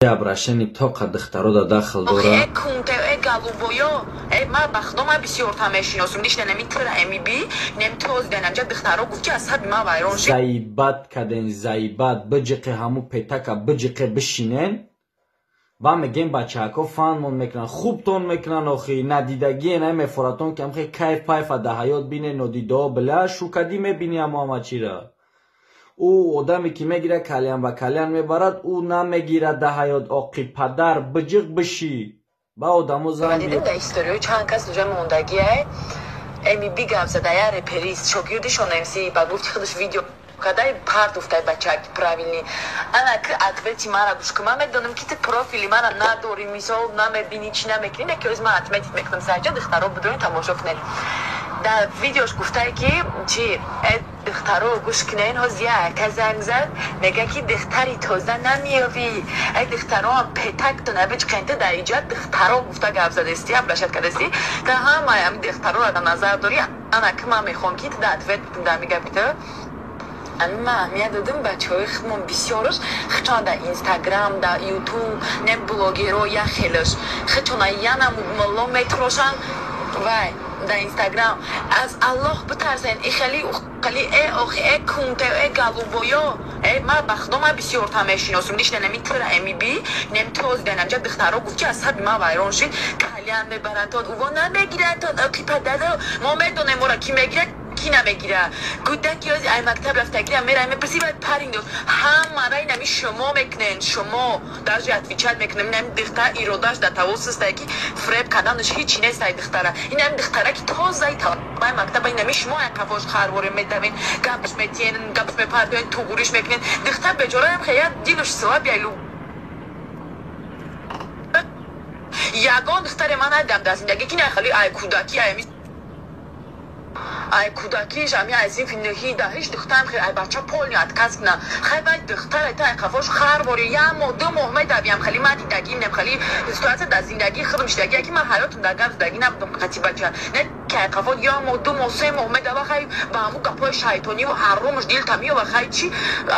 Обращение тоқа духтаро да дахл дора. Э кунте, э голубоё, э ма ба худо ма бисёрта мешиносум. Лично нами тра МБ, нем тоз денамҷа духтаро гуфт ки асаби ма вайрон шид. Заибат каден, заибат, биҷиқе ҳаму петака биҷиқе бишинен. Ба мегем бачаҳако фанмон мекунанд, хубтон мекунанд, охи надидагие на мефоратон ки ҳамхе кайф пайфа да ҳаёт бине, нодидао бля шукадӣ мебини ҳамо ҳама чира. Ӯ одаме ки мегирад кальян ба кальян мебарад, ӯ намегирад да ҳаёт, оқи падар биҷиқ бишӣ. Ба одамо зан дидем дар историҳои чанд кас уҷа мондагиай МБ гап зада, я реперист шогирдишон МС ба гуфти худаш видео кадай партуфтай бачак правильный. Ана ки ответи мара гӯш кун, ман медонам ки ту профили мара надорӣ, мисол намебинӣ, чӣ намекунӣ, не ки оз ман отметить мекунам сайҷа, духтаро бидонед, тамошо кунед. Дар видеош гуфтае ки чи э духтаро гӯш кунен, ҳоз яка занг зад, мега ки духтари тоза намеёвӣ, ай духтароам петактона бичқента. Дар иҷа духтаро гуфта гап задестӣ, обращать кардастӣ, та ҳамаи ами духтароро дар назар дорӣ. Ана ки ман мехоҳам ки ту дар ответ битум дар ми гапи ту. Ами ман аҳамият додам, бачаҳои худмон бисёраш хичона дар Инстаграм, дар Ютуб не блогеро як хелаш хичона янам мулло метрошанд вай дар Инстаграм. Аз Аллоҳ битарсен, и хели хели э охи э кунте, э голубоё, э ма ба худо ма бисёрта мешиносум. Лично нами тра МБ, нем тоз денамҷа духтаро гуфт ки асаби ма вайрон шид, кальян мебарандтон, уво намегирандтон, оқи падаро мо медонем, мора ки мегирад, ки намегира. Кӯдаки ози ай мактаб рафтагира мерай мепурси, баъд париндо ҳамара инами шумо мекунен, шумо даже отвечать мекунем. Инами духтар иродаш дар тавоссистай ки фреб карданаш ҳичи нест. Ай духтара, инами духтара ки тозаи талабаи мактаба, инами шумо ай қафош харворе медавен, гапш метиен, гапш мепартоен, туғуриш мекунен. Духтар бечораам хея дилуш слаб яйлу. Ягон духтаре ман надидам дар зиндагӣ ки нахали ай кӯдакӣ, ай ай кӯдакиш, ами ай синфи нӯҳи даҳиш духтарам хел ай бача полный отказ куна. Хай вай духтар та ай қафош харвори як моҳ, 2 моҳ медавиям. Хали ман дидагим нем, хали ситуация дар зиндагии худам шидагия ки ман ҳаётам дар гап задагӣ набудам қати бача, не ки ай қафо як моҳ, 2 моҳ, 3 моҳ медава. Хай ба ҳамун гапҳои шайтониву ҳаррумаш дилта меёва. Хай чи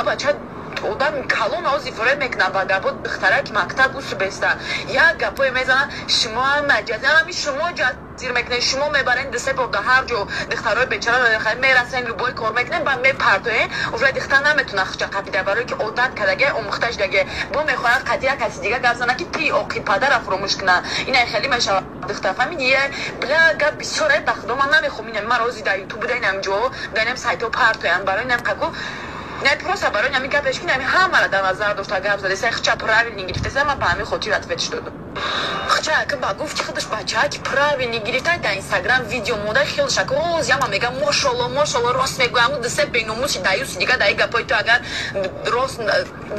бача одам калон ози форед мекунад ба гапо. Духтараки мактаб усу беста як гапое мезанад, шумо маҷаз ами шумо ҷазир мекунед, шумо мебарен дусе бор дар ҳар ҷо духтарои бечара мерасен, любой кор мекунен, ба мепартоен. Уже духтар наметуна хуча қапида, барое ки одат кардаге, омӯхта шудаге, бо мехоҳад қати як каси дига гап зана ки ти оқи падара фуромӯш куна. Ина хеле мешавад. Духтар фаҳмиди, бля, гап бисёр. Ба худо ман намехоҳам инам ман рози дар Ютуб буда, инам ҷо дар инам сайтҳо партоянд. Барои инам қаку не, просто барои нами гапеш ки нами ҳамара дар назар дошта гап задеса, хча правильный гирифтеса, ман ба ҳамин хотир ответ додам. Хча ки ба гуфти худаш бачаа ки правильный гирифта, дар Инстаграм видео монда хелша ки оз яма мега мошолло, мошолло, рост мегӯям, дусе беномуси даюси дига. Дар гапои ту агар рост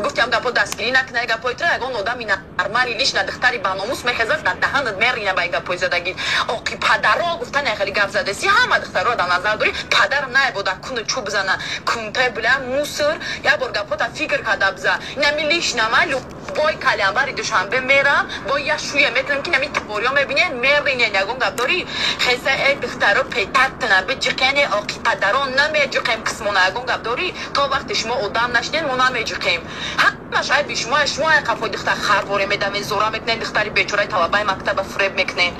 гуфтиам, гапо дастгирӣ накунай гапои ту, ягон одами нормали лично духтари баномус мехезад, дар даҳанат мерина ба гапои задагӣ. Оқи падаро гуфтан хеле гап задеси, ҳама духтаро дар назар дорӣ. Падарам наебода куну чӯб зана кунте, бля, мусор. Як бор гапота фикр карда биза. Инами лично ман любой калянбари Душанбе мерам, бо я шуя метавонам ки нами твориё мебинен, меринен. Ягон гап дорӣ, хеса э духтаро петаттана биҷиқене, оқи падарон намеҷиқем қисмона. Ягон гап дорӣ, то вақте шумо одам нашинен, мо намеҷиқем. Ҳамаш айби шумо. Шумо ай қафои духтар харворе медавен, зора мекунен, духтари бечораи талабаи мактаба фуреб мекунен.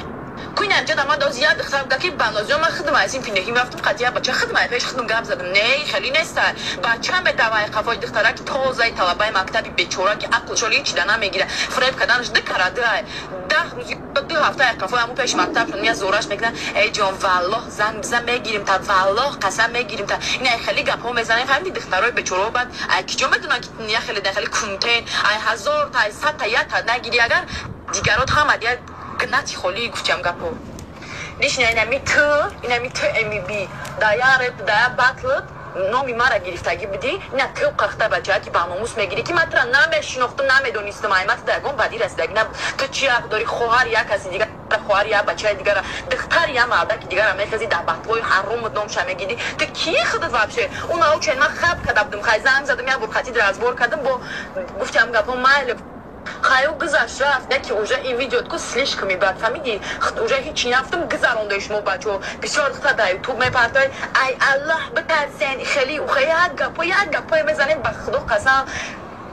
Куинам ҷада ман доз як духтар буда ки банозиё ман худам аз ин финехим рафтам қатия бача, худам ай пеш худам гап задам. Не, хеле неста. Бача медавай қафои духтара ки тозаи талабаи мактаби бечора ки ақлшоли ҳеч да намегира, фуреб карданаш ду кара ду 10 рӯз, 2 ҳафта ай қафои ҳамун пеши мактабшон мия зораш мекунад. Эй ҷон, валлоҳ, занг бизан, мегирим та, валлоҳ, қасам, мегирим та. Ина хеле гапҳо мезанем, фаҳмиди? Духтарои бечорао баъд ай киҷо медонанд ки я хеле да хеле кунтен, ай ҳазор та, ай садта якта нагири, агар дигарот ҳама дия гнати холӣ гуфтиам гапо. Лично инами ту МБ да я реп, да я батлт номи мара гирифтагӣ будӣ. Ина ту қахта бачаа ки ба номус мегирӣ ки ман тура намешинохтум, намедонистам, ай ман ту да ягон бадӣ расидагӣ набуд. Ту чӣ ҳақ дорӣ хоҳар як каси дигар, хоҳари як бачаи дигара, духтари як мардаки дигара мехезӣ, дар батлои ҳаррумут номша мегирӣ? Ту кии худат вообще? Уна учен ман хаб карда будум. Хай, занг задам, як бор қатид разбор кардам, бо гуфтиам гапо майли, хаю гузашт, рафт. Не ки уже ин видеотку слишком бад, фаҳмиди? Уже ҳичи нафтум, гузарондаи шумо бачаҳо бисёр духтар дар Ютуб мепартоед. Ай Аллоҳ битарсен, хеле ухе як гапо, як гапое мезанем, ба худо қасам,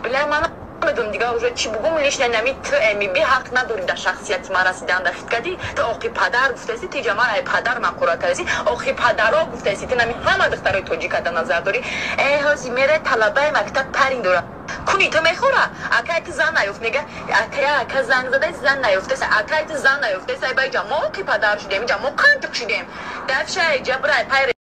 бля, ман Намедонам дига уже чӣ бугум. Лишня нами ту МБ ҳақ надорӣ дар шахсияти ман расидан. Дар хиткадӣ ту оқи падар гуфтаси, ти ҷамар ай падар мақуратаси, оқи падаро гуфтаси. Ту нами ҳама духтарои тоҷика дар назар дорӣ. Э, ҳози мере талабаи мактаб парин дора куни ту мехӯра. Акай ту зан наёфт, мега акая ака занг задай, зан наёфтеса. Акай ту зан наёфтеса. Ай байҷа мо оқи падар шудем, иҷа мо қантиқ шудем. Дафша ҷабрай пай.